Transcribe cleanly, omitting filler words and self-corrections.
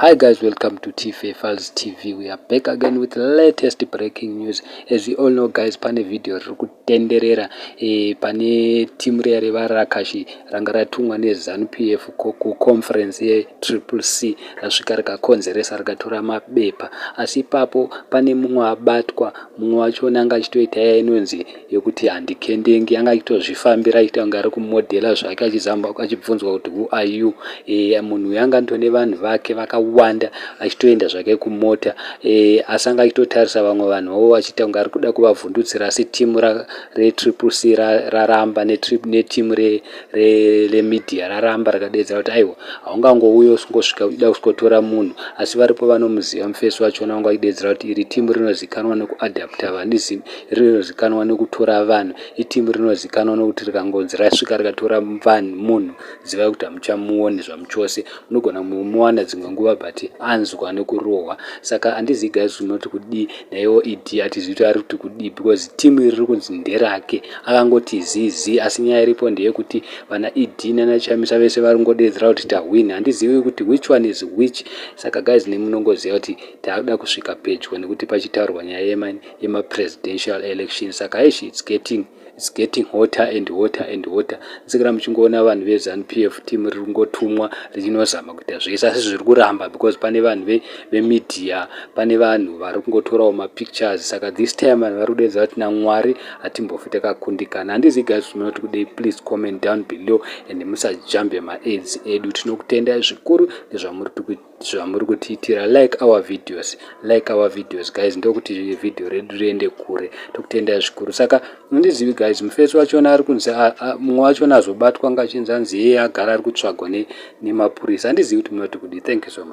Hi guys, welcome to TFA Files TV. We are back again with latest breaking news. As we all know guys, pane video riri kutenderera pane team riya revarakashi ranga ratumwa neZANU PF kuconference yeTriple C, rasvika rikakonzeresa, rikatora mabepa. Asi ipapo pane mumwe abatwa. Mumwe wachona anga achitoita iya inonzi yekuti handikendengi, anga achitozvifambira achiita kunge ari kumodhela zvake, achizama achibvunzwa kuti, "Who are you?" Munhu uyu anga andone vanhu vake vakawanda, achitoenda zvake kumota, asi anga achitotarisa vamwe vanhu vavo achiita kunge ari kuda kuvavhundutsira. Asi timu reTriple C raramba, netimu remedia raramba, rikadedzera kuti aiwa, haungangouya usingosvika uchida kusvikotora munhu. Asi varipo vanomuziva mufesi wachona, vanga vachidedzera kuti iri timu rinozikanwa nekuabducta vanhu, rinozikanwa nekutora vanhu, itimu rinozikanwa nekuti rikangonzi rasvika rikatora vanhu munhu, zivai kuti hamuchamuoni zvamuchose. Munogona mumuwana dzimwe nguva, but anzwa nekurohwa. Saka handizivi guys, unoti kudii naiwo ED? Hatizivi kuti ari kuti kudii, because timu iri riri kunzi nderake, akangoti zizi. Asi nyaya iripo ndeyekuti vana ED nanaChamisa vese vari kungodedzera kuti tahwina. Handizivi kuti which one is which. Saka guys, nemunongoziva kuti taakuda kusvika pedyo nekuti pachitaurwa nyaya yemapresidential election. Saka ishi it's getting hotter and hotter and hotter. Nsikira muchingoona vanhu veZANU PF team riri kungotumwa richinozama kuita zvese, asi zviri kuramba because pane vanhu vemedia, pane vanhu vari kungotorawo mapictures. Saka this time vanhu vari kudedza kuti naMwari hatimbofi takakundikana. Handizivi guys, munoti kudei? Please comment down below and musajambe maads edu. Tinokutendai zvikuru nezvamuri kutiitira. Like our videos, like our videos guys, ndokuti vhidhiyo redu riende kure. Tokutendai zvikuru. Saka handizivi guys, mufesi wachona ari kunzi mumwe wachona azobatwa ngachinzi anzi iye agara ari kutsvagwa nemapurisa. Handizivi kuti munoti kudii. Thank you so much.